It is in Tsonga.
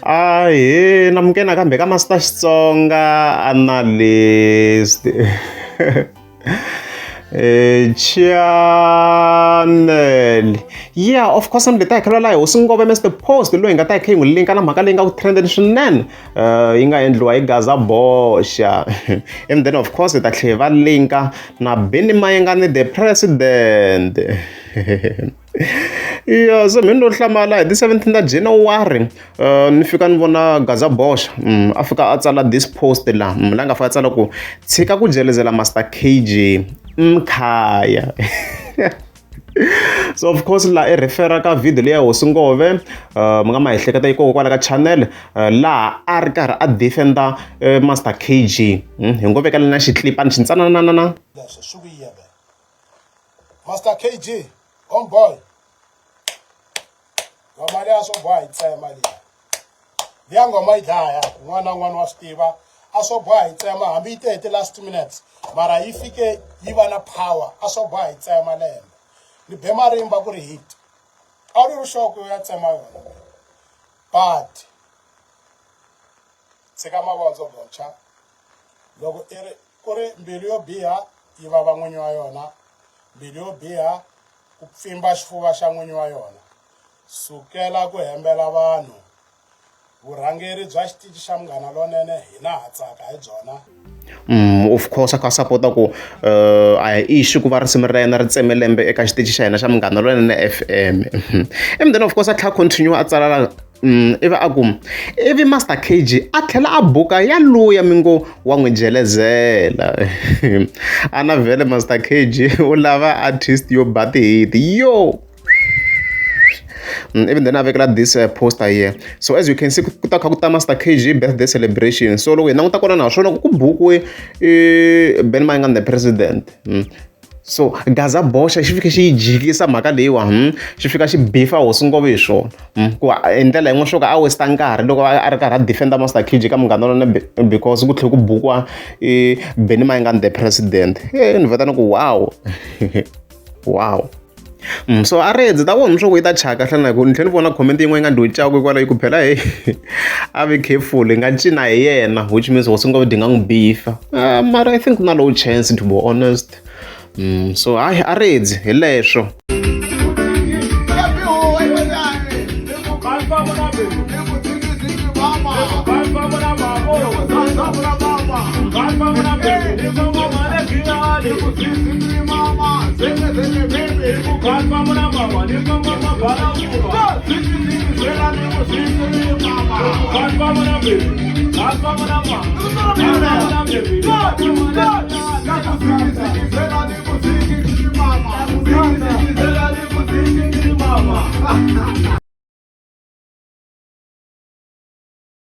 Ahee namukela nakambe ka Master Xitsonga Analyst channel yeah of course ni ta hi khelwa laha hosi Ngove Mr Post loyi hi nga ta hi kha yi n'wi linka na mhaka leyi nga ku trendeni swinene yi nga endliwa hi Gaza Boxa and then of course hi ta tlhela va linka na Benny Mayengani the president Ya se mhe ni lo hlamala hi ti 17 ta January ni fika ni vona Gaza Boxa a fika a tsala this post la la nga fika a tsala ku tshika ku jelezela Master K_J mkhaya so of course la i refer ka video leyi ya hosi Ngove mi nga ma ehleketa yi kona kwala ka channel laha a ri karhi a defender Master K_J hi ngo vekela na xitlipani xintsananana. Leswo swi ku yebe Master KG homeboy ngoma leya swo boha yi tsema liya liya ngoma yi dlaya un'wana na un'wana wa swi tiva a swo boha yi tsema hambi yi te hi ti-last minutes mara yi fike yi va na power a swo boha yi tsema lembe ni be marimba ku ri hit a wu ri sure ku ya tsema yona but tshika mavondzo boncha loko i ri ku ri mbilu yo biha yi vava n'winyi wa yona mbilu yo biha ku pfimba xifuva xa n'winyi wa yona sukela ku hembela vanhu vurhangeri bya xitichi xa Munghana Lonene hina ha tsaka hi byona. Of course a kha a sapota ku a hi issue ku va risimu ra yena ri tseme lembe eka xitichi xa hina xa Munghana Lonene F_M and then of course a tlhela a continue a tsala ivi a ku ivi Master K_G a tlhela a buka yaluya mi ngo wa n'wi jelezela a na vhele Master K_G u lava artist yo ba ti-hit yo ivi then a vekela this poster here so as you can see ku ta kha ku ta Master K_G birthday celebration so loko hi languta kona naswona ku bukiwe Benny Mayengani the president. So Gaza Boxa xi fike xi yi jikisa mhaka leyiwa xi fika xi bifa hosi Ngove hi swona ku hi ndlela yin'wana swo ka a waste nkarhi loko a ri karhi a defend-a Master K_G ka Munghana Lonene because ku tlhela ku bukiwa Benny Mayengani the president ni vheta ni ku wow wow. So a ri ndzi ta vona leswaku yi ta chaka hlana hi ku ni tlhela ni vona comment yin'wana yi nga dyi caku kwala yi ku phela he a be careful hi nga cina hi yena which means hosi Ngove dyi nga n'wi bifa mara I think ku na low chance to be honest so hayi a ri hi leswo.